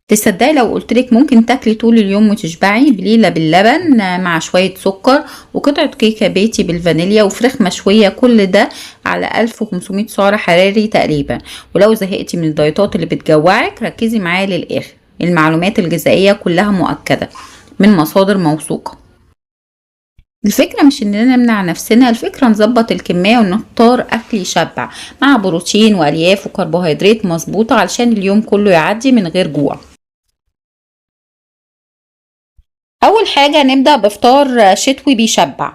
تصدقي لو قلتلك ممكن تاكلي طول اليوم وتشبعي بليلة باللبن مع شوية سكر وقطعة كيكة بيتي بالفانيليا وفراخ مشوية، كل ده على 1500 سعر حراري تقريبا. ولو زهقتي من الدايتات اللي بتجوعك ركزي معايا للآخر، المعلومات الغذائية كلها مؤكدة من مصادر موثوقة. الفكرة مش اننا نمنع نفسنا، الفكرة نظبط الكمية ونختار اكل يشبع مع بروتين والياف وكربوهيدرات مظبوطة علشان اليوم كله يعدي من غير جوع. اول حاجة نبدأ بفطار شتوي بيشبع،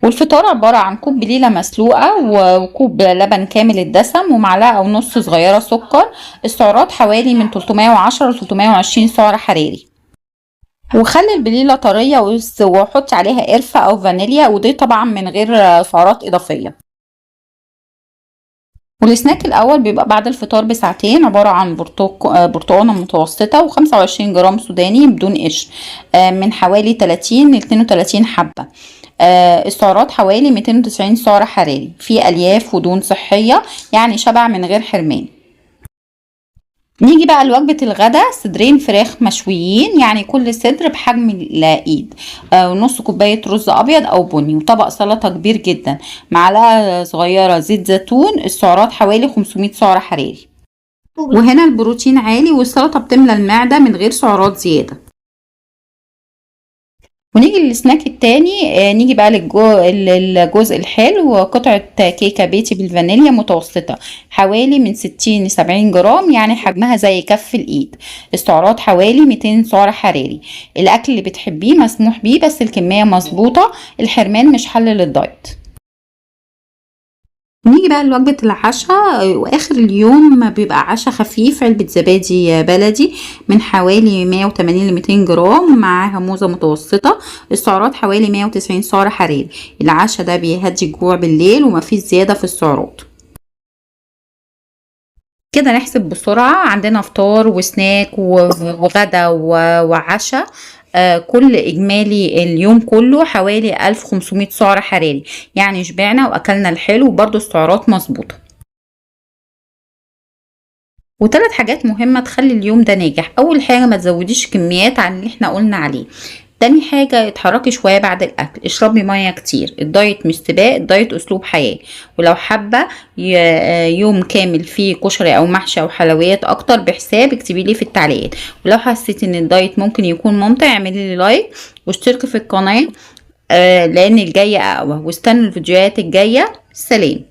والفطار عبارة عن كوب بليلة مسلوقة وكوب لبن كامل الدسم ومعلقة أو نص صغيرة سكر. السعرات حوالي من 310 ل 320 سعر حراري. وخلي البليلة طرية وحطي عليها قرفة أو فانيليا، ودي طبعا من غير سعرات إضافية. والسناك الأول بيبقى بعد الفطار بساعتين، عبارة عن برتقانة متوسطة و25 جرام سوداني بدون قشر، من حوالي 30 ل 32 حبة. السعرات حوالي 290 سعر حراري، في ألياف ودهون صحية، يعني شبع من غير حرمان. نيجي بقى لوجبة الغداء، صدرين فراخ مشويين، يعني كل صدر بحجم الايد، ونص كوباية رز ابيض او بني، وطبق سلطة كبير جدا، معلقة صغيرة زيت زيتون. السعرات حوالي 500 سعر حراري. وهنا البروتين عالي والسلطة بتملى المعدة من غير سعرات زيادة. ونيجي للسناك التاني، نيجي بقى للجزء الحلو، قطعة كيكة بيتي بالفانيليا متوسطة حوالي من 60 ل 70 جرام، يعني حجمها زي كف الايد. السعرات حوالي 200 سعر حراري. الاكل اللي بتحبيه مسموح بيه، بس الكمية مظبوطة، الحرمان مش حل للدايت. نيجي بقى لوجبة العشاء، واخر اليوم بيبقى عشاء خفيف، علبة زبادي بلدي من حوالي 180 ل 200 جرام، معاها موزة متوسطة. السعرات حوالي 190 سعر حراري. العشاء ده بيهدي الجوع بالليل ومفيش زيادة في السعرات. كده نحسب بسرعة، عندنا فطار وسناك وغدا وعشاء، كل إجمالي اليوم كله حوالي 1500 سعر حراري، يعني شبعنا وأكلنا الحلو وبرضو السعرات مظبوطة. وثلاث حاجات مهمة تخلي اليوم ده ناجح. أول حاجة ما تزوديش كميات عن اللي احنا قلنا عليه. تاني حاجة اتحركي شوية بعد الأكل، اشربي مية كتير. الدايت مش سباق، الدايت أسلوب حياة. ولو حابة يوم كامل فيه كشري أو محشي أو حلويات أكتر بحساب، اكتبي لي في التعليقات. ولو حسيتي إن الدايت ممكن يكون ممتع اعملي لي like واشتركي في القناة، لأن الجاية أقوى، واستنوا الفيديوهات الجاية. سلام.